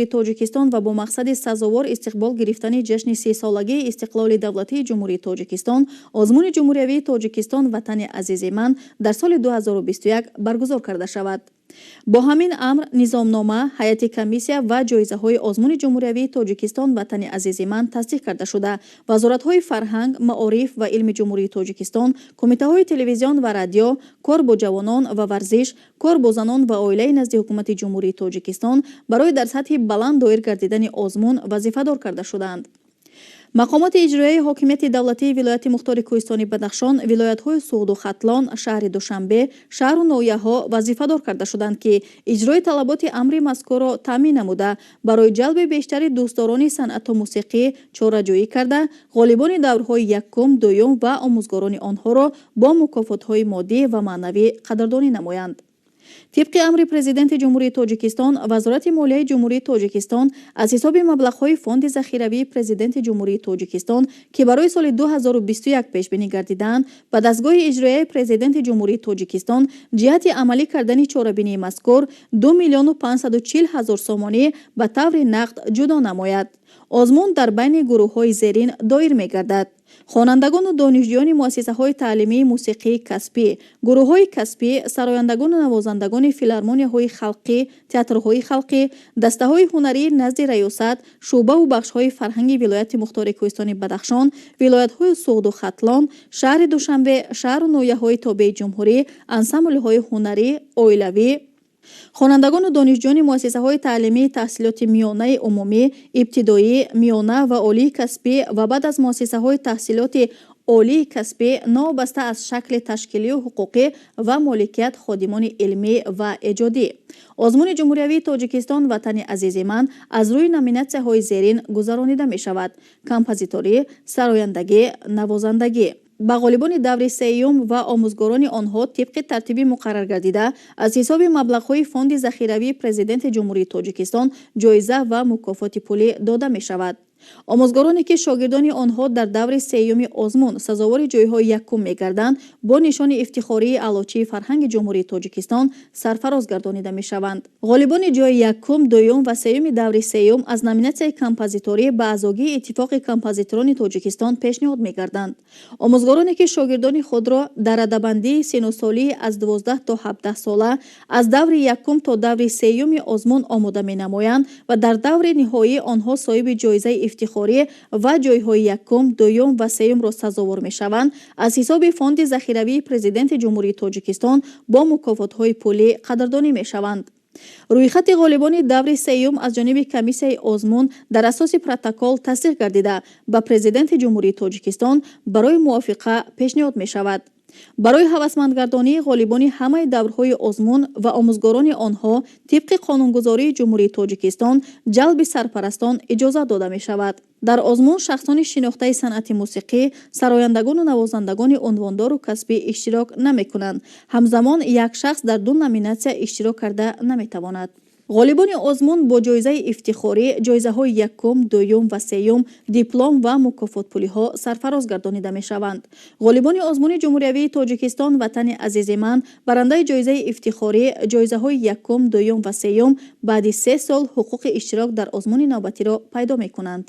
Тоҷикистон ва бо мақсади сазовор истиқбол гирифтани ҷашни 30-солагии истиқлоли давлатии Ҷумҳурии Тоҷикистон озмуни ҷумҳуриявии «Тоҷикистон – Ватани азизи ман» дар соли 2021 баргузор карда шавад. Бо ҳамин амр низомнома, ҳайати комиссия ва ҷоизаҳои озмуни ҷумҳуриявии «Тоҷикистон – Ватани азизи ман» тасдиқ карда шуда, вазоратҳои фарҳанг, маориф ва илми Ҷумҳурии Тоҷикистон, кумитаҳои телевизион ва радио, кор бо ҷавонон ва варзиш, кор бо занон ва оилаи назди Ҳукумати Ҷумҳурии Тоҷикистон барои дар сатҳи баланд доир гардидани озмун вазифадор карда шуданд. Мақомоти иҷроияи ҳокимияти давлатии Вилояти Мухтори Кӯҳистони Бадахшон, вилоятҳои Суғду Хатлон, шаҳри Душанбе, шаҳру ноҳияҳо вазифадор карда шуданд, ки иҷрои талаботи амри мазкурро таъмин намуда, барои ҷалби бештари дӯстдорони санъату мусиқӣ чораҷӯӣ карда, ғолибони даврҳои якум, дуюм ва омӯзгорони онҳоро бо мукофотҳои моддӣ ва маънавӣ қадрдонӣ намоянд. Тибқи амри Президенти Ҷумҳурии Тоҷикистон, Вазорати молияи Ҷумҳурии Тоҷикистон аз ҳисоби маблағҳои Фонди захиравии Президенти Ҷумҳурии Тоҷикистон, ки барои соли 2021 пешбинӣ гардидаанд, ба дастгоҳи иҷроияи Президенти Ҷумҳурии Тоҷикистон ҷиҳати амалӣ кардани чорабинии мазкур 2 миллиону 540 ҳазор сомонӣ ба таври нақд ҷудо намояд. Озмун дар байни гурӯҳҳои зерин доир мегардад: хонандагону донишҷӯёни муассисаҳои таълимии мусиқии касбӣ, гурӯҳҳои касбӣ, сарояндагону навозандагони филармонияҳои халқӣ, театрҳои халқӣ, дастаҳои ҳунарии назди раёсат, шӯъбаву бахшҳои фарҳанги Вилояти Мухтори Кӯҳистони Бадахшон, вилоятҳои Суғду Хатлон, шаҳри Душанбе, шаҳру ноҳияҳои тобеи ҷумҳурӣ, ансамблҳои ҳунарӣ оилавӣ, хонандагону донишҷӯёни муассисаҳои таълимии таҳсилоти миёнаи умумӣ, ибтидоӣ, миёна ва олии касбӣ ва баъд аз муассисаҳои таҳсилоти олии касбӣ, новобаста аз шакли ташкилию ҳуқуқӣ ва моликият, ходимони илмӣ ва эҷодӣ. Озмуни ҷумҳуриявии «Тоҷикистон – Ватани азизи ман» аз рӯи номинатсияҳои зерин гузаронида мешавад: композиторӣ, сарояндагӣ, навозандагӣ. Ба ғолибони даври сеюм ва омӯзгорони онҳо тибқи тартиби муқарраргардида аз ҳисоби маблағҳои Фонди захиравии Президенти Ҷумҳурии Тоҷикистон ҷоиза ва мукофоти пулӣ дода мешавад. Омӯзгороне, ки шогирдони онҳо дар даври сеюми озмун сазовори ҷойҳои якум мегарданд, бо нишони ифтихории Аълочии фарҳанги Ҷумҳурии Тоҷикистон сарфароз гардонида мешаванд. Ғолибони ҷои якум, дуюм ва сеюми даври сеюм аз номинатсияи композиторӣ ба аъзогии Иттифоқи композиторони Тоҷикистон пешниҳод мегарданд. Омӯзгороне, ки шогирдони худро дар радабандии синусолии аз 12 то 17 сола аз даври якум то даври сеюми озмун омода менамоянд ва дар даври ниҳоӣ онҳо соҳиби ҷоизаи ифтихорӣ ва ҷойҳои якум, дуюм ва сеюмро сазовор мешаванд, аз ҳисоби Фонди захиравии Президенти Ҷумҳурии Тоҷикистон бо мукофотҳои пулӣ қадрдонӣ мешаванд. Рӯйхати ғолибони даври сеюм аз ҷониби комиссияи озмун дар асоси протокол тасдиқ гардида, ба Президенти Ҷумҳурии Тоҷикистон барои мувофиқа пешниҳод мешавад. Барои ҳавасмандгардонии ғолибони ҳамаи даврҳои озмун ва омӯзгорони онҳо тибқи қонунгузории Ҷумҳурии Тоҷикистон ҷалби сарпарастон иҷозат дода мешавад. Дар озмун шахсони шинохтаи санъати мусиқӣ, сарояндагону навозандагони унвондору касбӣ иштирок намекунанд. Ҳамзамон як шахс дар ду номинатсия иштирок карда наметавонад. Ғолибони озмун бо ҷоизаи ифтихорӣ, ҷоизаҳои якум, дуюм ва сеюм, диплом ва мукофотпулиҳо сарфароз гардонида мешаванд. Ғолибони озмуни ҷумҳуриявии «Тоҷикистон – Ватани азизи ман», барандаи ҷоизаи ифтихорӣ, ҷоизаҳои якум, дуюм ва сеюм баъди 3 сол ҳуқуқи иштирок дар озмуни навбатиро пайдо мекунанд.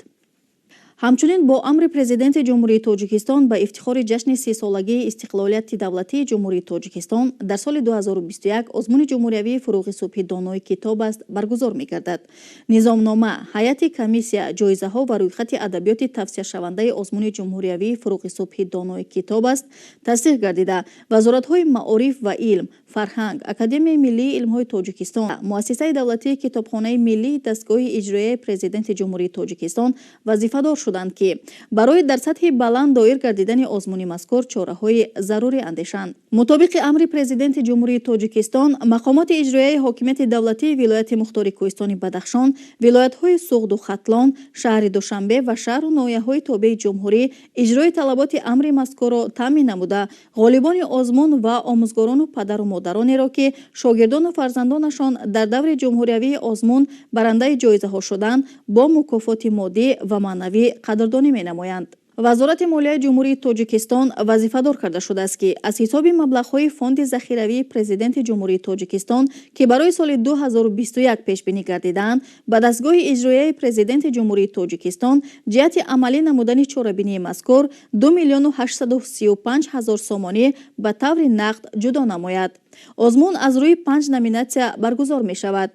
Ҳамчунин бо амри Президенти Ҷумҳурии Тоҷикистон ба ифтихори ҷашни 30-солагии истиқлолияти давлатии Ҷумҳурии Тоҷикистон дар соли 2021 озмуни ҷумҳуриявии «Фурӯғи субҳи донои китоб аст» баргузор мегардад. Низомнома, ҳайати комиссия, ҷоизаҳо ва рӯйхати адабиёти тавсияшавандаи озмуни ҷумҳуриявии «Фурӯғи субҳи донои китоб аст» тасдиқ гардида, вазоратҳои маориф ва илм, фарҳанг, Академияи миллии илмҳои Тоҷикистон, Муассисаи давлатии Китобхонаи миллии дастгоҳи иҷроияи Президенти Ҷумҳурии Тоҷикистон вазифадор шуданд, ки барои дар сатҳи баланд доир гардидани озмуни мазкур чораҳои зарурӣ андешанд. Мутобиқи амри Президенти Ҷумҳурии Тоҷикистон, мақомоти иҷроияи ҳокимияти давлатии Вилояти Мухтори Кӯҳистони Бадахшон, вилоятҳои Суғду Хатлон, шаҳри Душанбе ва шаҳру ноҳияҳои тобеи ҷумҳурӣ иҷрои талаботи амри мазкурро таъмин намуда, ғолибони озмун ва омӯзгорону падару модаронеро, ки шогирдону фарзандонашон дар даври ҷумҳуриявии озмун барандаи ҷоизаҳо шуданд, бо мукофоти моддӣ ва маънавӣ қадрдонӣ менамоянд. Вазорати молияи Ҷумҳурии Тоҷикистон вазифадор карда шудааст, ки аз ҳисоби маблағҳои Фонди захиравии Президенти Ҷумҳурии Тоҷикистон, ки барои соли 2021 пешбинӣ гардидаанд, ба дастгоҳи иҷроияи Президенти Ҷумҳурии Тоҷикистон ҷиҳати амалӣ намудани чорабинии мазкур 2 миллиону 835 ҳазор сомонӣ ба таври нақд ҷудо намояд. Озмун аз рӯи панҷ номинатсия баргузор мешавад: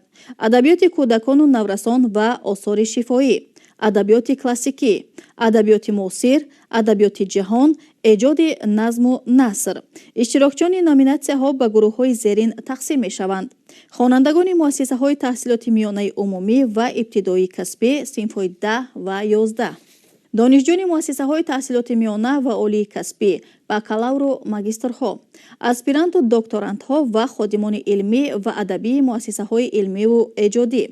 адабиёти кӯдакону наврасон ва осори шифоӣ, адабиёти классикӣ, адабиёти муосир, адабиёти ҷаҳон, эҷоди назму наср. Иштирокчиёни номинатсияҳо ба гурӯҳҳои зерин тақсим мешаванд: хонандагони муассисаҳои таҳсилоти миёнаи умумӣ ва ибтидоии касбӣ, синфҳои 10 ва 11, донишҷӯёни муассисаҳои таҳсилоти миёна ва олии касбӣ, бакалавру магистрҳо, аспиранту докторантҳо ва ходимони илмӣ ва адабии муассисаҳои илмиву эҷодӣ,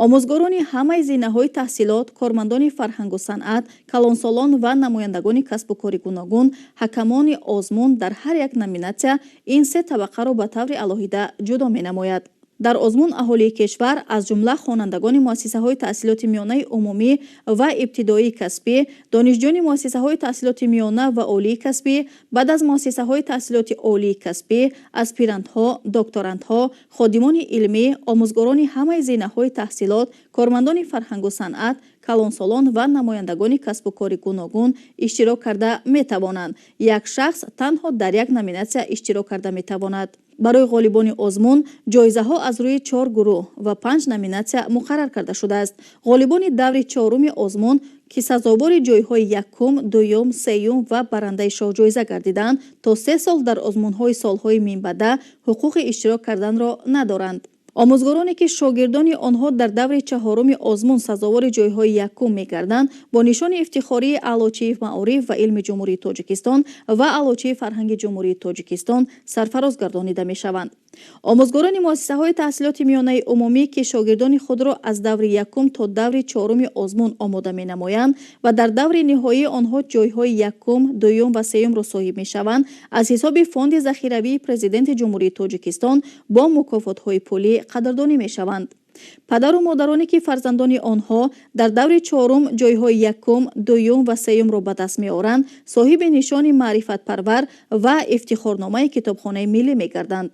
омӯзгорони ҳамаи зинаҳои таҳсилот, кормандони фарҳангу санъат, калонсолон ва намояндагони касбу кори гуногун. Ҳакамони озмун дар ҳар як номинатсия ин се табақаро ба таври алоҳида ҷудо менамояд. Дар озмун аҳолии кишвар, аз ҷумла хонандагони муассисаҳои таҳсилоти миёнаи умумӣ ва ибтидоии касбӣ, донишҷӯёни муассисаҳои таҳсилоти миёна ва олии касбӣ, баъд аз муассисаҳои таҳсилоти олии касбӣ, аспирантҳо, докторантҳо, ходимони илмӣ, омӯзгорони ҳамаи зинаҳои таҳсилот, кормандони фарҳангу санъат, калонсолон ва намояндагони касбу кори гуногун иштирок карда метавонанд. Як шахс танҳо дар як номинатсия иштирок карда метавонад. Барои ғолибони озмун ҷоизаҳо аз рӯи чор гурӯҳ ва панҷ номинатсия муқаррар карда шудааст. Ғолибони даври чоруми озмун, ки сазовори ҷойҳои якум, дуюм, сеюм ва барандаи шоҳҷоиза гардиданд, то 3 сол дар озмунҳои солҳои минбаъда ҳуқуқи иштирок карданро надоранд. Омӯзгороне, ки шогирдони онҳо дар даври чаҳоруми озмун сазовори ҷойҳои якум мегарданд, бо нишони ифтихории Аълочии маориф ва илми Ҷумҳурии Тоҷикистон ва Аълочии фарҳанги Ҷумҳурии Тоҷикистон сарфароз гардонида мешаванд. Омӯзгорони муассисаҳои таҳсилоти миёнаи умумӣ, ки шогирдони худро аз даври якум то даври чоруми озмун омода менамоянд ва дар даври ниҳоии онҳо ҷойҳои якум, дуюм ва сеюмро соҳиб мешаванд, аз ҳисоби Фонди захиравии Президенти Ҷумҳурии Тоҷикистон бо мукофотҳои пулӣ қадрдонӣ мешаванд. Падару модароне, ки фарзандони онҳо дар даври чорум ҷойҳои якум, дуюм ва сеюмро ба даст меоранд, соҳиби нишони маърифатпарвар ва ифтихорномаи Китобхонаи миллӣ мегарданд.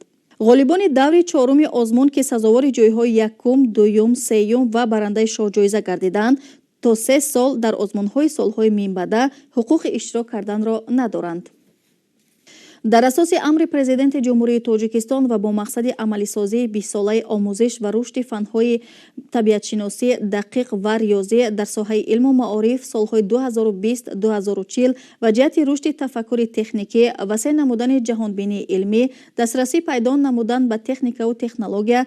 Ғолибони даври чоруми озмун, ки сазовори ҷойҳои якум, дуюм, сеюм ва барандаи шоҳҷоиза гардиданд, то 3 сол дар озмунҳои солҳои минбаъда ҳуқуқи иштирок карданро надоранд. Дар асоси амри Президенти Ҷумҳурии Тоҷикистон ва бо мақсади амалисозии бистсолаи омӯзиш ва рушди фанҳои табиатшиносӣ, дақиқ ва риёзӣ дар соҳаи илму маориф солҳои 2020-2040 ва ҷиҳати рушди тафаккури техникӣ, васеъ намудани ҷаҳонбинии илмӣ, дастрасӣ пайдо намудан ба техникаву технология,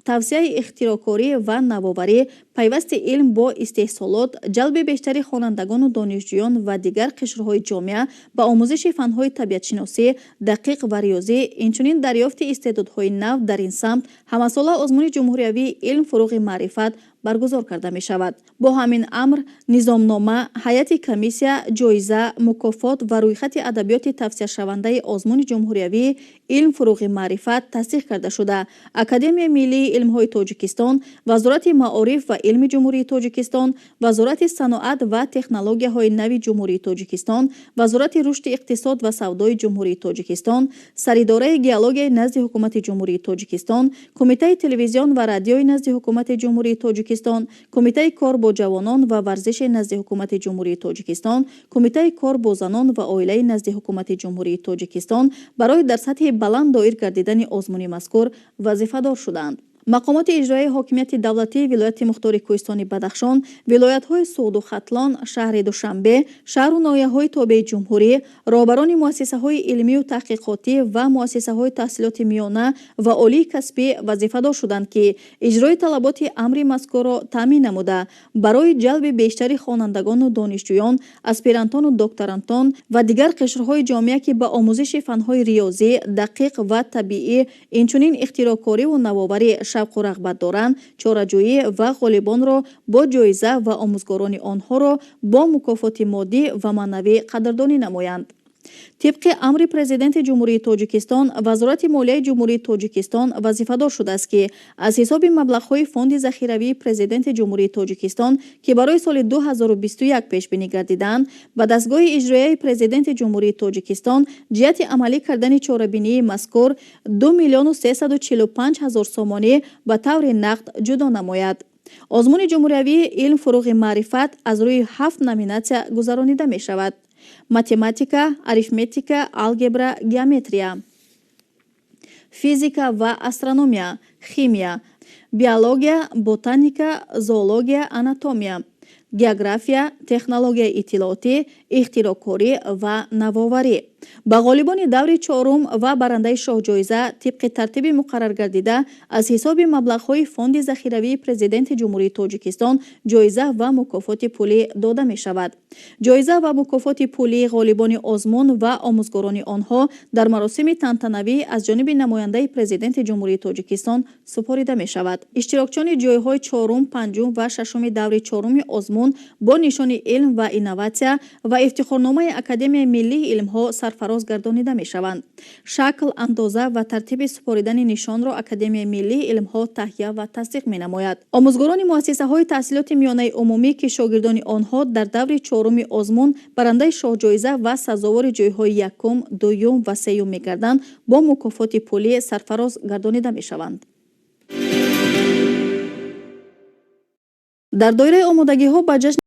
тавсеаи ихтироъкорӣ ва навоварӣ, пайвасти илм бо истеҳсолот, ҷалби бештари хонандагону донишҷӯён ва дигар қишрҳои ҷомеа ба омӯзиши фанҳои табиатшиносӣ, дақиқ ва риёзӣ, инчунин дарёфти истеъдодҳои нав дар ин самт, ҳамасола озмуни ҷумҳуриявии «Илм фурӯғи маърифат» баргузор карда мешавад. Бо ҳамин амр низомнома, ҳайати комиссия, ҷоиза, мукофот ва рӯйхати адабиёти тавсияшавандаи озмуни ҷумҳуриявии «Илм фурӯғи маърифат» тасдиқ карда шуда, Академияи миллии илмҳои Тоҷикистон, Вазорати маориф ва илми Ҷумҳурии Тоҷикистон, Вазорати саноат ва технологияҳои нави Ҷумҳурии Тоҷикистон, Вазорати рушди иқтисод ва савдои Ҷумҳурии Тоҷикистон, Саридораи геологияи назди Ҳукумати Ҷумҳурии Тоҷикистон, Кумитаи телевизион ва радиои назди Ҳукумати Ҷумҳурии Тоҷикистон, Кумитаи кор бо ҷавонон ва варзиши назди Ҳукумати Ҷумҳурии Тоҷикистон, Кумитаи кор бо занон ва оилаи назди Ҳукумати Ҷумҳурии Тоҷикистон барои дар сатҳи баланд доир гардидани озмуни мазкур вазифадор шуданд. Мақомоти иҷроияи ҳокимияти давлатии вилояти мухтори Кӯҳистони Бадахшон, вилоятҳои Суғду Хатлон, шаҳри Душанбе, шаҳру ноҳияҳои тобеи ҷумҳурӣ, роҳбарони муассисаҳои илмию таҳқиқотӣ ва муассисаҳои таҳсилоти миёна ва олии касбӣ вазифадор шуданд, ки иҷрои талаботи амри мазкурро таъмин намуда, барои ҷалби бештари хонандагону донишҷӯён, аспирантону докторантон ва дигар қишрҳои ҷомеа, ки ба омӯзиши фанҳои риёзӣ, дақиқ ва табиӣ, инчунин ихтироъкориву навоварӣ шавқу рағбат доранд, чораҷӯӣ ва ғолибонро бо ҷоиза ва омӯзгорони онҳоро бо мукофоти моддӣ ва маънавӣ қадрдонӣ намоянд. Тибқи амри Президенти Ҷумҳурии Тоҷикистон, Вазорати молияи Ҷумҳурии Тоҷикистон вазифадор шудааст, ки аз ҳисоби маблағҳои Фонди захиравии Президенти Ҷумҳурии Тоҷикистон, ки барои соли 2021 пешбинӣ гардидаанд, ба дастгоҳи иҷроияи Президенти Ҷумҳурии Тоҷикистон ҷиҳати амалӣ кардани чорабинии мазкур 2 миллиону 345 ҳазор сомонӣ ба таври нақд ҷудо намояд. Озмуни ҷумҳуриявии «Илм фурӯғи маърифат» аз рӯи ҳафт номинатсия гузаронида мешавад: математика, арифметика, алгебра, геометрия, физика ва астрономия, химия, биология, ботаника, зоология, анатомия, география, технологияи иттилоотӣ, ихтироъкорӣ ва навоварӣ. Ба ғолибони даври чорум ва барандаи шоҳҷоиза тибқи тартиби муқарраргардида аз ҳисоби маблағҳои Фонди захиравии Президенти Ҷумҳурии Тоҷикистон ҷоиза ва мукофоти пулӣ дода мешавад. Ҷоиза ва мукофоти пулии ғолибони озмун ва омӯзгорони онҳо дар маросими тантанавӣ аз ҷониби намояндаи Президенти Ҷумҳурии Тоҷикистон супорида мешавад. Иштирокчиёни ҷойҳои чорум, панҷум ва шашуми даври чоруми озмун бо нишони илм ва инноватсия ва ифтихорномаи Академияи миллии илмҳо сарфароз гардонида мешаванд. Шакл, андоза ва тартиби супоридани нишонро Академияи миллии илмҳо таҳия ва тасдиқ менамояд. Омӯзгорони муассисаҳои таҳсилоти миёнаи умумӣ, ки шогирдони онҳо дар даври чоруми озмун барандаи шоҳҷоиза ва сазовори ҷойҳои якум, дуюм ва сеюм мегарданд, бо мукофоти пулӣ сарфароз гардонида мешаванд. Дар доираи омодагиҳо ба ҷашни